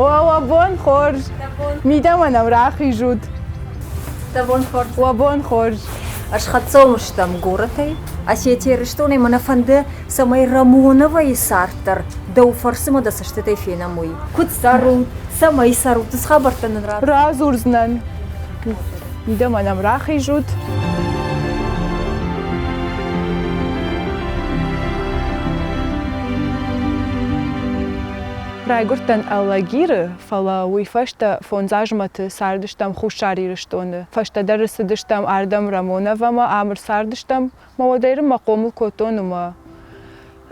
Уӕ бон хорз! Мидӕмӕ нӕм рахизут. Дӕ бон хорз. Уӕ бон хорз. Ӕсхӕццӕ стӕм горӕтӕй. Осетия Ирыстонӕй мӕ нӕ фӕнды, цӕмӕй Рамоновайы цард дӕр дӕу фӕрцы мӕ дӕ цӕстытӕй фенӕм, уый. Куыд цӕрут, цӕмӕй цӕрут, цы хабӕрттӕ нын радзурут? Радзурдзынӕн. Мидӕмӕ нӕм рахизут. Райгуырдтӕн Алагиры, фӕлӕ уый фӕстӕ фондзазмӕты цардыстӕм Хуссар Ирыстоны. Фӕстӕдӕр ӕрцыдыстӕм ардӕм Рамоновамӕ, ам ӕрцардыстӕм. Мӕ уӕдӕй мӕ хъомыл кодтон ӕмӕ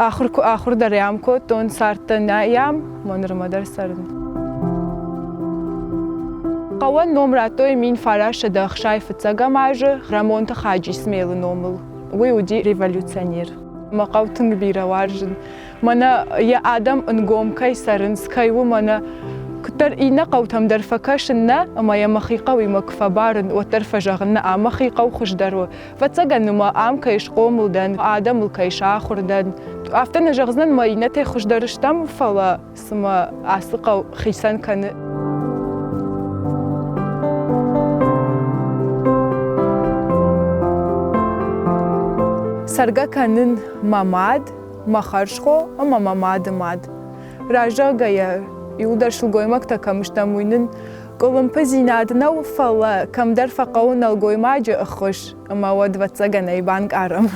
ахуыр куы ахуыр дӕр ӕм кодтон, цардтӕн ӕм, мӕ нырмӕ дӕр цӕрын. Хъӕуӕн ном радтой 1965 азы Рӕмонты Хаджисмелы номыл. Уый уыди революционер. Мӕ хъӕу тынг бирӕ уарзын. Мӕнӕ йӕ адӕм ӕнгом кӕй цӕрынц, кӕй у мӕнӕ куыддӕр иннӕ хъӕутӕм дӕр фӕкӕсын нӕ, ӕмӕ йӕ мӕхи хъӕуимӕ куы фӕбарын, уӕддӕр фӕзӕгъын нӕ, ам мӕхи хъӕу хуыздӕр у. Ӕвӕццӕгӕн ӕмӕ ам кӕй схъомыл дӕн, адӕмыл кӕй сахуыр дӕн. Афтӕ нӕ зӕгъдзынӕн, мӕ иннӕтӕй хуыздӕр стӕм, фӕлӕ цымӕ ацы хъӕу хицӕн кӕны. Цӕргӕ кӕнын мӕ мад, мӕ хӕрзхо ӕмӕ мӕ мады мад. Разӕгъгӕйӕ, иуылдӕр сылгоймӕгтӕ кӕм стӕм, уый нын къуылымпыдзинад нӕу, фӕлӕ кӕмдӕр фӕхъӕуы нӕлгоймаджы ӕххуыс, ӕмӕ уӕд, ӕвӕццӕгӕн ӕй банкъарӕм.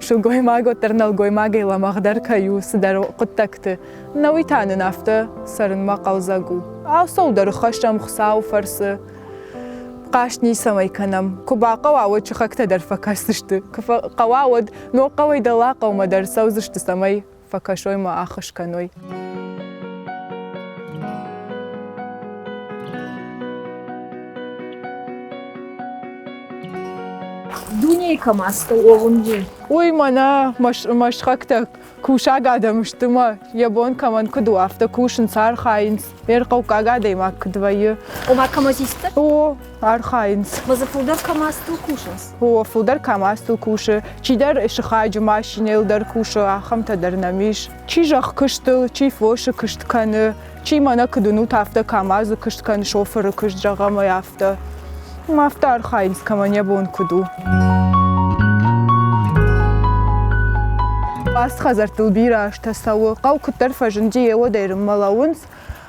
Сылгоймаг уӕддӕр нӕлгоймагӕй лӕмӕгъдӕр кӕй у цыдӕр хъуыддӕгты. Нӕ уый та нын афтӕ цӕрынмӕ хъӕлдзӕг у. Алцӕуыл дӕр хӕссӕм Хуыцауы фӕрцы. Хъаст ницӕмӕй кӕнӕм. Куы бахъӕуа, уӕд сыхӕгтӕ дӕр фӕкӕсдзысты. Куы фӕхъӕуа, уӕд ног хъӕуӕй дӕллаг хъӕумӕ дӕр цӕудзысты, цӕмӕй фӕкӕсой мӕ ӕххуыс кӕной. Дунейы кӕм астӕу уый? Уый мӕнӕ мӕ сыхӕгтӕ кусӕг адӕм сты мӕ йӕ бон кӕмӕн куыд у, афтӕ кусынц, архайынц. Ме рхъӕуккаг адӕймаг куыд вӕййы. Ома камазисттӕ? О, архайынц. Мӕ дзы фылдӕр камазтыл кусынц? О, фылдӕр камазтыл кусы. Чидӕр сыхаджы машинӕйыл дӕр кусы, ахӕмтӕ дӕр нӕм ис. Чи зӕхкуыстыл, чи фосы куыст кӕны, чи мӕнӕ куыд уынут, афтӕ камазы куыст кӕны, шофыры куыст, зӕгъӕм ӕй афтӕ. Афтӕ архайынц, кӕмӕн йӕ бон куыд у. Ацы хӕдзӕрттыл бирӕ азтӕ цӕуы. Хъӕу куыддӕр фӕзынди, еуӕдӕй рынмӕ лӕууынц.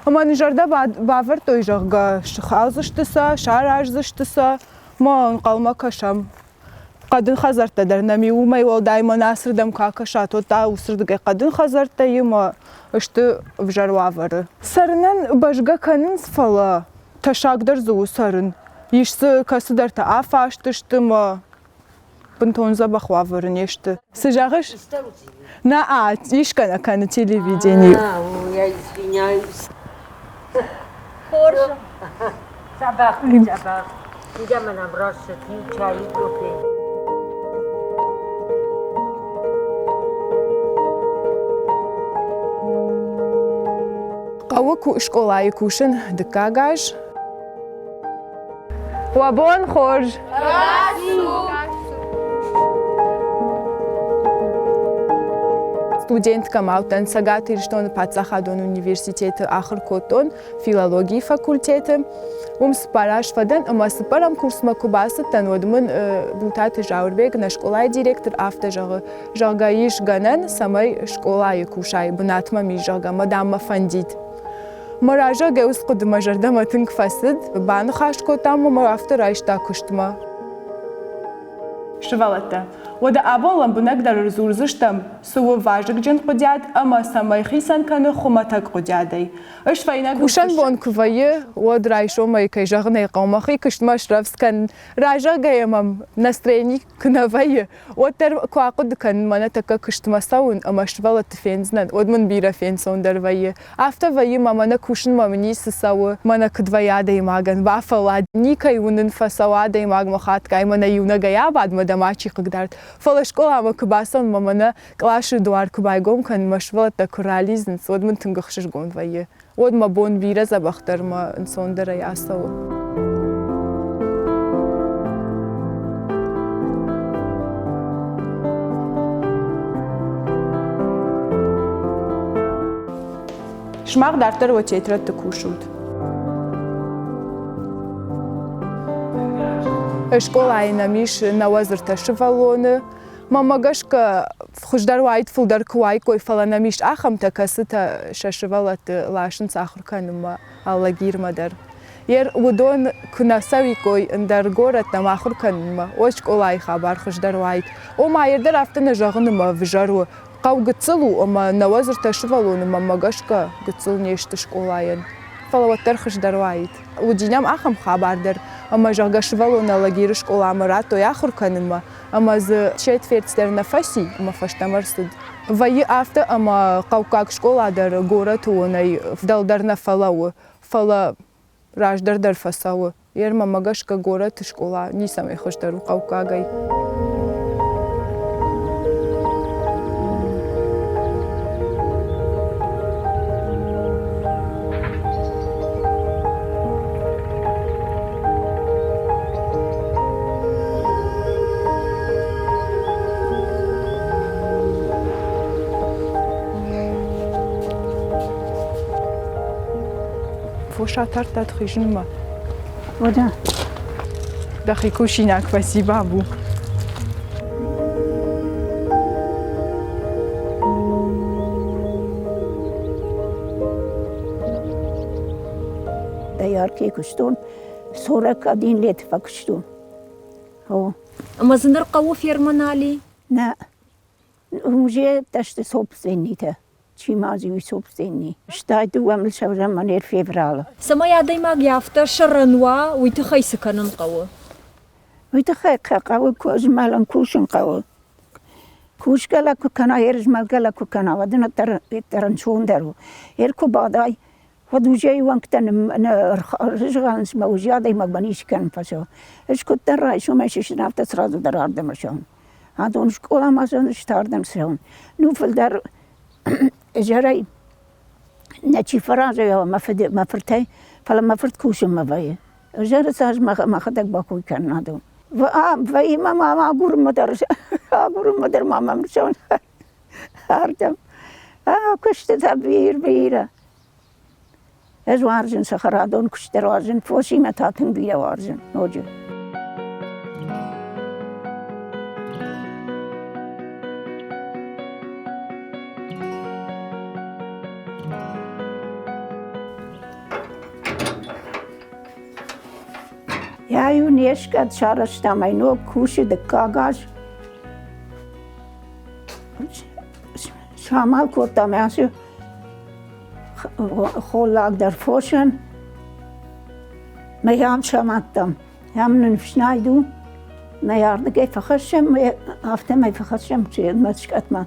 Ӕмӕ нын зӕрдӕ бавӕрдтой, зӕгъгӕ, сыхалдзысты сӕ, сараздзысты сӕ. Мӕ ӕнхъӕлмӕ кӕсӕм. Хъӕдын хӕдзӕрттӕ дӕр нӕм и, уымӕй уӕлдай мӕнӕ ацырдӕм куы акӕсат, уӕд та уыцырдыгӕй хъӕдын хӕдзӕрттӕ и ӕмӕ сты ӕвзӕр уавӕры. Цӕрынӕн бӕзгӕ кӕнынц, фӕлӕ тӕссагдӕр дзы у цӕрын. Ис дзы кӕцыдӕртӕ афастысты ӕмӕ бынтон дзӕбӕх уавӕры не сты. Цы зӕгъыс? Нӕ, исгӕ нӕ кӕны телевидени. Я извиняюсь. Хорз. Дзӕбӕх, дзӕбӕх. Идӕмӕ нӕм рацыд иу чайы кофе. Хъӕуы скъолайы кусын дыккаг аз. Уӕ бон хорз! Студенткӕ ма уыдтӕн Цӕгат Ирыстоны паддзахадон университеты ахуыр кодтон филологийы факультеты. Уым цыппар аз фӕдӕн ӕмӕ цыппӕрӕм курсмӕ куы бацыдтӕн, уӕд мын Бутаты Зауырбег, нӕ скъолайы директор, афтӕ зӕгъы, зӕгъгӕ, ис гӕнӕн, цӕмӕй скъолайы кусай, бынат мӕм ис, зӕгъгӕ, мӕ дам мӕ фӕндид. Мӕ разӕгӕй уыцы хъуыды мӕ зӕрдӕмӕ тынг фӕцыд. Баныхас кодтам ӕмӕ афтӕ райста куыстмӕ. Сывӕллӕттӕ, уӕдӕ абон лӕмбынӕгдӕр ӕрдзурдзыстӕм, цы у вазыгджын хъуыдиад ӕмӕ цӕмӕй хицӕн кӕны хуымӕтӕг хъуыдиадӕй. Ӕз фӕйнӕгыл Кусӕн бон куы вӕййы, уӕд райсомӕй, кӕй зӕгъын ӕй хъӕуы, мӕхи куыстмӕ срӕвдз кӕнын. Разӕгӕй мӕм настроени куы нӕ вӕййы, уӕддӕр куы ахъуыды кӕнын, мӕнӕ тӕккӕ куыстмӕ цӕуын ӕмӕ сывӕллӕтты фендзынӕн, уӕд мын бирӕ фенцондӕр вӕййы. Афтӕ вӕййы, мӕ мӕнӕ кусынмӕ мын ницы цӕуы, мӕнӕ куыд вӕййы адӕймагӕн, бафӕллад, никӕй уынын фӕцӕуы адӕймагмӕ хатгай, мӕнӕ иунӕгӕй абад, мӕ дӕ мачи хъыгдард. Фӕлӕ скъоламӕ куы бацӕуын, мӕ мӕнӕ къласы дуар куы байгом кӕнын, мӕ сывӕллӕттӕ куы ралидзынц, уӕд мын тынг ӕхсызгон вӕййы. Уӕд мӕ бон бирӕ дзӕбӕхдӕр мӕ ӕнцондӕрӕй ацӕуы. Сымах дарддӕр уӕ тетрӕдты кусут. Скъолайы нӕм ис нӕуӕдзыртӕ сывӕллоны. Мӕнмӕ гӕсгӕ, хуыздӕр уаид фылдӕр куы уаиккой, фӕлӕ нӕм ис ахӕмтӕ, кӕцытӕ сӕ сывӕллӕтты ласынц ахуыр кӕнынмӕ Алагирмӕ дӕр. Ер уыдон куы нӕ цӕуиккой ӕндӕр горӕттӕм ахуыр кӕнынмӕ, уӕд скъолайы хабар хуыздӕр уаид. Ома, ер дӕр афтӕ нӕ зӕгъын ӕмӕ ӕвзӕр у. Хъӕу гыццыл у ӕмӕ нӕуӕдзыртӕ сывӕллоны мӕнмӕ гӕсгӕ гыццыл не сты скъолайӕн. Фӕлӕ уӕддӕр хуыздӕр уаид. Уыди нӕм ахӕм хабар дӕр, ӕмӕ зӕгъгӕ сывӕллоны Алагиры скъоламӕ радтой ахуыр кӕнынмӕ, ӕмӕ дзы четверть дӕр нӕ фӕци ӕмӕ фӕстӕмӕ рцыд. Вӕййы афтӕ, ӕмӕ хъӕуккаг скъола дӕр горӕты онӕй дӕлдӕр нӕ фӕлӕууы, фӕлӕ раздӕр дӕр фӕцӕуы. Йе рмӕмӕ гӕсгӕ горӕты скъола ницӕмӕй хуыздӕр у хъӕуккагӕй. Фос атардтат хизынмӕ? Уӕдӕ. Дӕхи кусинаг фӕци, бабу. Доярки куыстон, 41 лет фӕкуыстон. О. Ӕмӕ дзы ныр хъӕуы фермӕ нал и? Нӕ. Уже сты собственнитӕ. Чи ма дзы уый собственни. Стӕй дыууӕ мыл сӕвзӕр манер февралы. Цӕмӕй адӕймаг афтӕ сӕрӕн уа, уый тыххӕй цы кӕнын хъӕуы? Уый тыххӕй хъӕуы змӕлын кусын хъӕуы. Кусгӕ лӕг куы кӕна, ӕрызмӕлгӕ лӕг куы кӕна, уӕд ын ӕддӕр ӕнцондӕр у. Ӕр куы бадай, уӕд узӕй уӕнгтӕ рызгъӕлынц мӕ узи адӕймагмӕ ницы кӕнын фӕцӕуы. Ӕз куыддӕр райсомӕй сыстын, афтӕ сразу дӕр ардӕм ӕрцӕуын. Адон скъоламӕ цӕуын, ардӕм цӕуын. Ну, фылдӕр изӕрӕй нӕ чи фӕразы мӕ фыды, мӕ фыртӕй, фӕлӕ мӕ фырт кусынмӕ вӕййы. Изӕры цас мӕхӕдӕг бакой кӕнын адон. Вӕййы мӕм агурынмӕ дӕр, агурынмӕ дӕр ма мӕм цӕуын ардӕм. Куыстытӕ бирӕ. Ӕз уарзын цӕхӕрадон куыст дӕр уарзын, фосимӕ та тынг бирӕ уарзын ноджы. Йӕ-иу не скъӕт сарӕзтам, ай ног кусы дыккаг аз. Самал кодтам ацы холлаг дӕр фосӕн. Мӕ ам самадтам. Ам нын фснайд у. Мӕ ардыгӕй фӕхӕссӕм, афтӕмӕй фӕхӕссӕм мӕ скъӕтмӕ.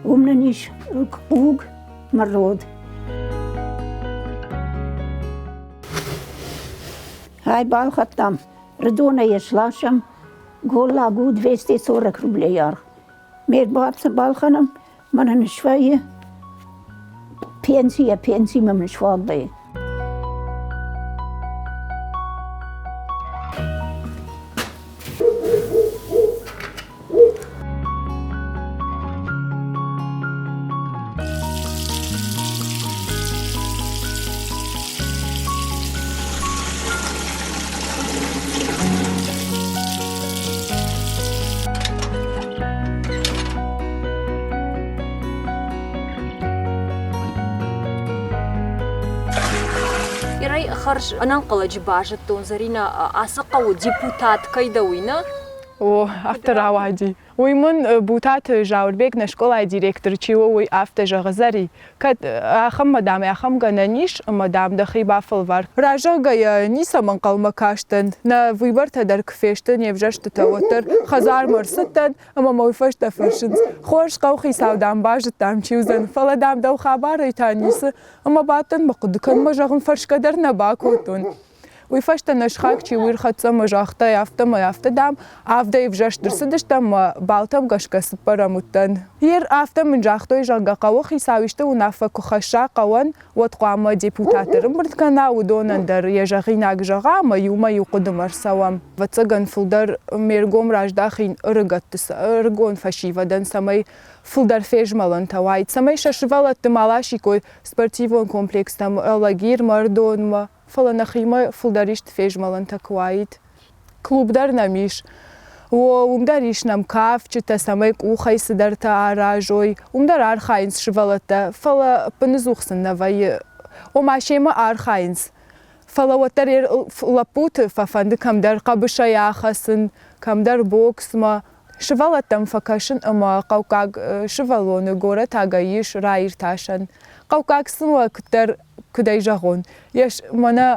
Уым нын ис хъуг мӕ род. Ай балхӕдтам, Рыдонӕй йӕ сласӕм, голлаг у 240 рублей аргъ. Ме балхӕнӕм, мӕнӕн свӕййы пенсийӕ пенсимӕ мын сфаг вӕййы. Ирӕй хӕрз ӕнӕнхъӕлӕджы базыдтон, Зӕринӕ, ацы хъӕуы депутат кӕй дӕ, уый нӕ? О, афтӕ рауади. Уый мын Бутаты Зауырбег нӕ скъолайы директор чи у, уый афтӕ зӕгъы, Зӕри, кӕд ахӕммӕ, дам, ахӕм гӕнӕн ис, ӕмӕ, дам, дӕхи бафӕлвар. Разӕгъгӕйӕ ницӕмӕ ӕнхъӕлмӕ кастӕн, нӕ выбортӕ дӕр куы фесты, не взӕрстытӕ, уӕддӕр хӕдзармӕ ӕрцыдтӕн ӕмӕ мӕ уый фӕстӕ фӕрсынц, хорз хъӕухицау, дам, базыдтам, чи уыдзӕн, фӕлӕ, дам, дӕу хабарӕй та ницы, ӕмӕ бадтӕн мӕ хъуыды кӕн, мӕ зӕгъын, фӕрсгӕ дӕр нӕ бакодтон. Уый фӕстӕ нӕ сыхаг чи уый рхӕццӕ мӕ загътай, афтӕмӕй афтӕ, дам, авдӕй ӕвзӕрст ӕрцыдыстӕм мӕ балтӕм гӕсгӕ цыппӕрӕм уыдтӕн. Ер афтӕ мын загътой, зӕгъгӕ, хъӕуы хицау исты уынаффӕ куы хӕсса хъӕуӕн, уӕд хъуамӕ депутатты ӕрӕмбырд кӕна, уыдонӕн дӕр йӕ зӕгъинаг зӕгъа ӕмӕ иумӕ иу хъуыдымӕ ӕрцӕуӕм. Ӕвӕццӕгӕн, фылдӕр ме ргом раздахин ӕрыгӕтты, ӕрыгон фӕсивӕдӕн, цӕмӕй фылдӕр фезмӕлӕнтӕ уаид, цӕмӕй сӕ сывӕллӕтты ма ласиккой спортивон комплекстӕм, Алагирмӕ, Ӕрыдонмӕ, фӕлӕ нӕхимӕ фылдӕр исты фезмӕлӕнтӕ куы уаид. Клуб дӕр нӕм ис. О, уым дӕр ис нӕм кафджытӕ, цӕмӕй къухӕй цыдӕртӕ аразой. Уым дӕр архайынц сывӕллӕттӕ, фӕлӕ ӕппыныдзух сын нӕ вӕййы. Ома семӕ архайынц, фӕлӕ уӕддӕр лӕппуты фӕфӕнды кӕмдӕр хъӕбысӕй ахӕцын, кӕмдӕр боксмӕ. Сывӕллӕттӕм фӕкӕсын ӕмӕ хъӕуккаг сывӕллоны горӕтагӕй ис раиртасӕн. Хъӕуккаг сын уӕ куыддӕр, куыд ӕй зӕгъон, йӕ мӕнӕ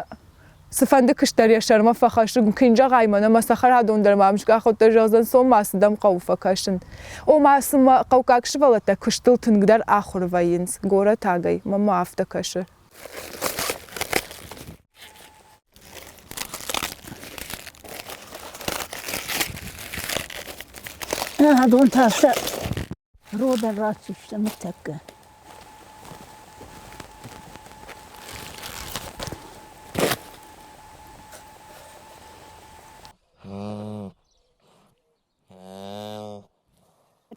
цыфӕнды куыст дӕр йӕ сӕрмӕ фӕхӕссын, куы йын зӕгъай, мӕнӕ мӕ цӕхӕрадон дӕр мӕм скъахуыдта, зӕгъдзӕн, цом ма цы дӕм хъӕуы фӕкӕсын. Ома, цымӕ хъӕуккаг сывӕллӕттӕ куыстыл тынгдӕр ахуыр вӕййынц горӕтагӕй, мӕнмӕ афтӕ кӕсы. Адон та сӕ родӕн ратдзысты ныртӕккӕ.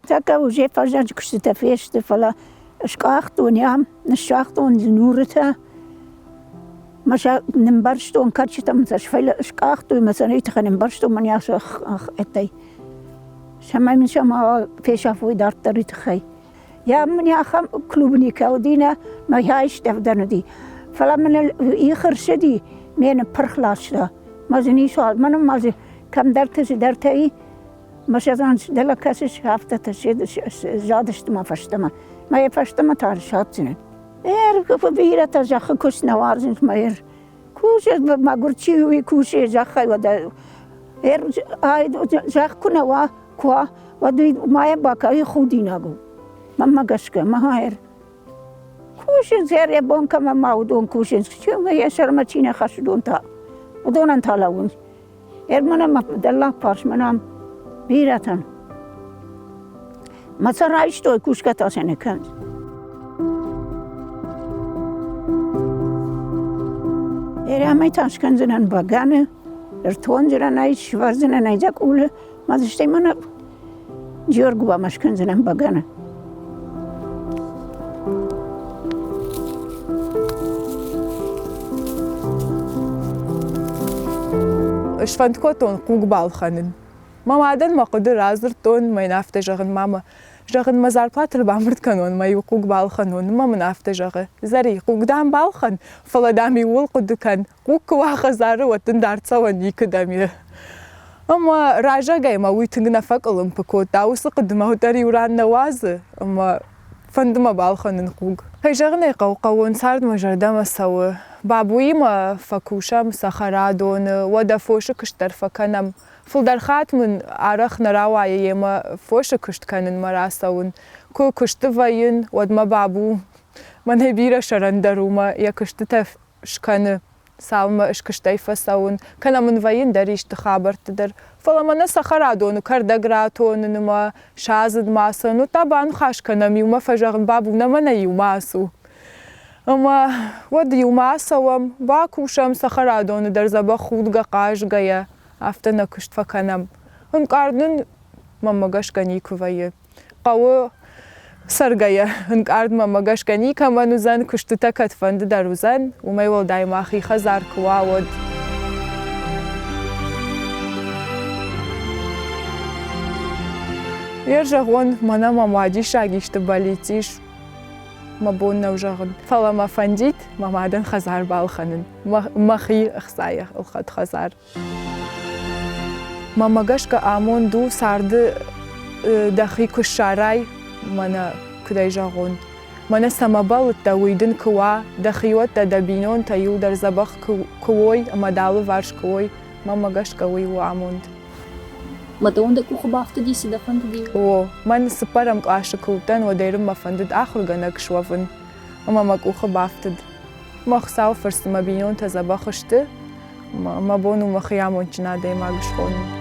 Тӕккӕ уже фӕззӕджы куыстытӕ фесты, фӕлӕ скъахтон ам, ныссагътон дзы нурытӕ. Мӕ сӕ нымбӕрзтон кӕрчытӕм сӕ скъахтой, мӕ сӕ тыххӕй нымбӕрзтон мӕн ӕххӕттӕй. Цӕмӕй мын сӕ ма фесафой дарддӕры тыххӕй. Йа мын ахӕм клубникӕ уыди нӕ, мӕ хӕстӕвдӕн уыди. Фӕлӕ мын их ӕрцыди, ме ныппырх ласта. Мӕ дзы ницуал, мӕнӕн ма дзы кӕмдӕрты цыдӕртӕ и, мӕ сӕ дӕлӕ кӕсыс, афтӕтӕ задысты ма фӕстӕмӕ. Мӕ йӕ фӕстӕмӕ та саддзынӕн. Бирӕтӕ зӕххы куыст нӕ уарзынц, мӕ кусы, мӕгуыр чи у, уый кусы зӕххӕй, уӕдӕ зӕхх куы нӕ уа, куы уа, уӕд уый ма йӕ бакӕ, худинаг у. Мӕнмӕ гӕсгӕ, мӕ Кусынц, йӕ бон кӕмӕн ма уыдон кусынц, йӕ сӕрмӕ чи нӕ хӕссы, уыдон та, уыдонӕн та лӕууынц. Мӕнӕ мӕ дӕллаг фарс мӕнӕ бирӕтӕн. Мӕ сӕ райстой, кусгӕ та сӕ нӕ кӕнынц. Ерӕмӕй та скӕндзынӕн бӕгӕны, ӕртондзынӕн ӕй, сывӕрдзынӕн ӕй дзӕкъулы, мӕ дзы стӕй мӕнӕ Джиоргуыбамӕ скӕндзынӕн бӕгӕны. Сфӕнд кодтон хъуг балхӕнын. Мӕ мадӕн мӕ хъуыды радзырдтон, мӕ йын афтӕ зӕгъын, мамӕ, зӕгъын, мӕ зарплатӕ ӕрбамбырд кӕнон, мӕ иу хъуг балхӕнон. Мӕ мын афтӕ зӕгъы, Зӕри, хъуг дам балхӕн, фӕлӕ дам иууыл хъуыды кӕн, Хъуг куы уа хӕдзары, уӕд дын дард цӕуӕн никуыдӕм и. Ӕмӕ раззагӕй мӕ уый тынг нӕ фӕкъуылымпы кодта, уыцы хъуыды мӕ дӕр иу ран нӕ уадзы, ӕмӕ фӕнды мӕ балхӕнын хъуг. Кӕй зӕгъын ӕй хъӕуы, хъӕууон цард мӕ зӕрдӕмӕ цӕуы. Бабуимӕ фӕкусӕм цӕхӕрадоны, уӕдӕ фосы куыст дӕр фӕкӕнӕм. Фылдӕр хатт мын арӕх нӕ рауайы йемӕ фосы куыст кӕнынмӕ рацӕуын. Куы куысты вӕййын, уӕд мӕ бабу мӕнӕй бирӕ сӕрӕндӕр у мӕ йӕ куыстытӕ скӕны, цалынмӕ скуыстӕй фӕцӕуын, кӕнӕ мын вӕййын дӕр исты хабӕртты дӕр. Фӕлӕ мӕнӕ цӕхӕрадоны кӕрдӕг ратонынмӕ, садзынмӕ ацӕуын, уӕд та баныхас кӕнӕм, иумӕ фӕзӕгъын, бабу, нӕ мӕнӕ иумӕ ацу. Ӕмӕ уӕд иумӕ ацӕуӕм, бакусӕм цӕхӕрадоны дӕр дзӕбӕх худгӕ, хъазгӕйӕ, афтӕ нӕ куыст фӕкӕнӕм. Ӕнкъард нын, мӕнмӕ гӕсгӕ, никуы вӕййы. Хъӕуы цӕргӕйӕ ӕнкъард мӕмӕ гӕсгӕ никӕмӕн уыдзӕн, куыстытӕ кӕдфӕнды дӕр уыдзӕн, уымӕй уӕлдай ма хи хӕдзар куы уа, уӕд. Йе зӕгъон, мӕнӕ мӕм уадиссаг исты бӕллиц ис, мӕ бон нӕу зӕгъын. Фӕлӕ мӕ фӕндид мӕ мадӕн хӕдзар балхӕнын, мӕхи ӕхцайӕ ӕлхӕд хӕдзар. Мӕнмӕ гӕсгӕ амонд у царды дӕхи куы ссарай, мӕнӕ куыд ӕй зӕгъон, мӕнӕ цӕмӕ бӕллыдтӕ, уый дын куы уа, дӕ хиуӕттӕ, дӕ бинонтӕ иуылдӕр дзӕбӕх куы уой ӕмӕ дӕ алыварс куы уой, мӕнмӕ гӕсгӕ уый у амонд. Мӕ дӕуӕн дӕ къухы бафтыди, цы дӕ фӕндыди? О, мӕн цыппӕрӕм къласы куы уыдтӕн, уӕд ӕрын мӕ фӕндыд ахуыргӕнӕг суӕвын, ӕмӕ мӕ къухы бафтыд. Мӕ Хуыцауы фӕрцы мӕ бинонтӕ дзӕбӕх сты. Мӕ бон у мӕхи амондджын адӕймаг схонын.